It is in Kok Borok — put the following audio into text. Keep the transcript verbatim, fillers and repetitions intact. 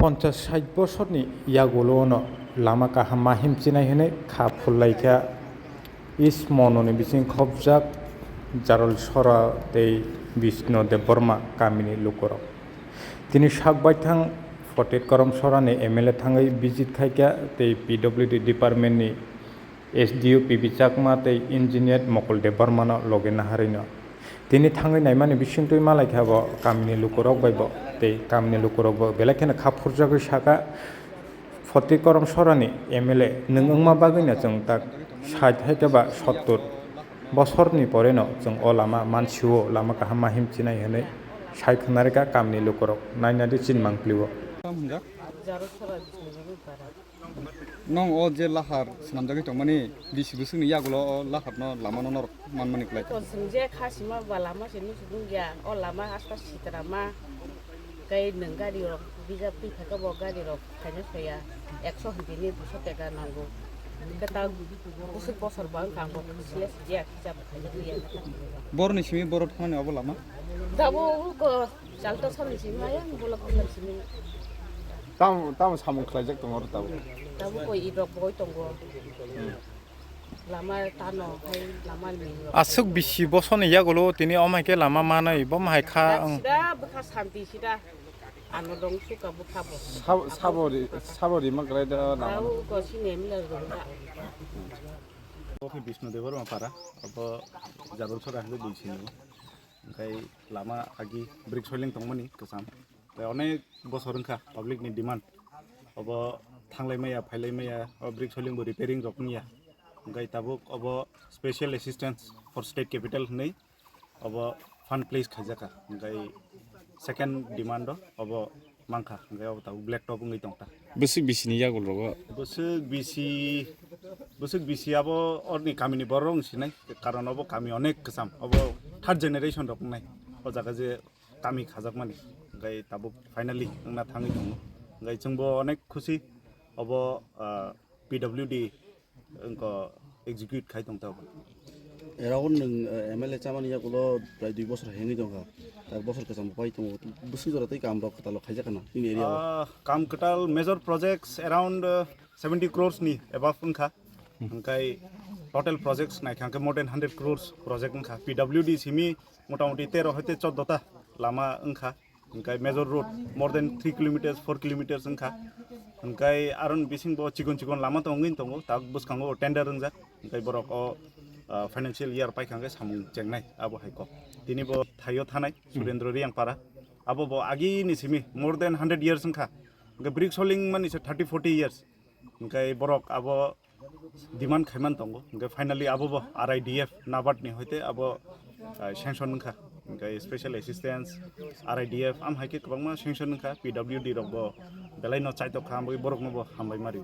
Ponchas sait bosorni yagulo-no lama kaham ma himchinai hwnwi kha phullaikha East Mononi bising khobjak Jarol Sora tei Bishnu Debbarma kamini lukurok. Tini sak baithang Fortit Korom Sorani M L A thangwi visit khaikha tei P W D departmentni S D O P B Chakma tei engineer Mokol Debbarmano logi naharwino. Tini thangwi naimani bisingtwi malaikha bo kamini lukurok bai bo tei kamini lukurok bo belai kheno kha phurjagwi sakha, Fortit Korom Sorani M L A nwng wngma bagwino chwng tak sait hai khe ba sottur bosorni poreno chwng o lama mansio, lama kaham ma himchinai hwnwi sai khwnarikha kamini lukurok. Nainadi chini mangpilio. Tamo hwnjak? Jaro sora bisni bagwi para. Nong o je lahar swnamjagwi tongmani bisi bwswkni yagulo o laharno lamano norok manmani kwlai. Tonswng je kha sima ba lama se nusu nungya, o lama asta sitra ma. Kai nwng gari rok bijap twi phaikha bo gari rok khaina soya ekso hinwi duiso teka nango. Hwnkhe ta bwswk bosor ba wngkha ang bo sile sijak hijab khaina twiya. Boroni simi boro thangmani obo lama? Dabo ko Chalta sani simi ayang bolok bolok simi. Tamo, tamo samung khlaijak tongo oro tabuk. Tabuk koi idrok boi tongo. Lama tano hai lama ni. Aswk bisi bosoni yagulo tini omai khe lama manai bo mahai kha ang. Sida bwkha santi sida. Ano dong suka bwkha bo. Sabo, sabo ri, sabo rima khlai da lama. Tau ko sini emla rongda. Oke Bishnu Debbarma para, obo Jabal Sora hingke dui sini. Hingke lama agi brick soiling tongmani kwcham. Tei onek bosor wngkha public ni demand. Obo thanglai maya, phailai maya, o brick soiling bo repairing rok wngya. Hingke tabuk obo special assistance for state capital hinwi obo fund place khaijakha. Hingke second demand o obo mankha, hingke obo tabuk black top wngwi tongkha. Bwswk bisi ni yagul rogo? Bwswk bisi, bwswk bisi abo orni kami ni borok rok wng sinai, karon obo kami onek kwcham, obo third generation rok wngnai o jaga je kami khajakmani, hingke tabuk finally wngna thangwi tongo. Hingke chwngbo onek khusi obo, ah, P W D wngkha execute khai tong tabuk. Around nwng, eh, M L A chamani yakulo prai dui bosor hengwi tongkha. Tak bosor kwcham pai tongo. Bwswk jora tei kam rok kwtal khaijak khana nini area o? Ah, kam kwtal major projects around, uh, seventy crores ni above wngkha. Hingke total projects naikha hingke more than hundred crores project wngkha. P W D simi motamoti tero hoite choddo ta lama wngkha. Hingke major road more than three kilometers, four kilometers wngkha. Hingke aron bising bo chikon chikon lama tongwi tongo, tak bwskango tender wngjak. Hingke borok o, ah, financial year paikha hingke samung chengnai abo hai kok. Tini bo thaio thanai Surendra Riyangpara. Abo bo agini simi more than hundred years wngkha. Hingke brick soiling mani se thirty forty years. Hingke borok abo demand khaiman tongo. Hingke finally abo bo R I D F NABARD ni hoite abo, ah, sanction wngkha. Hingke special assistance, R I D F, am hai khe kwbangma sanction wngkha, P W D rok bo belai no chaitok kha, ambai borok no bo hambai mari.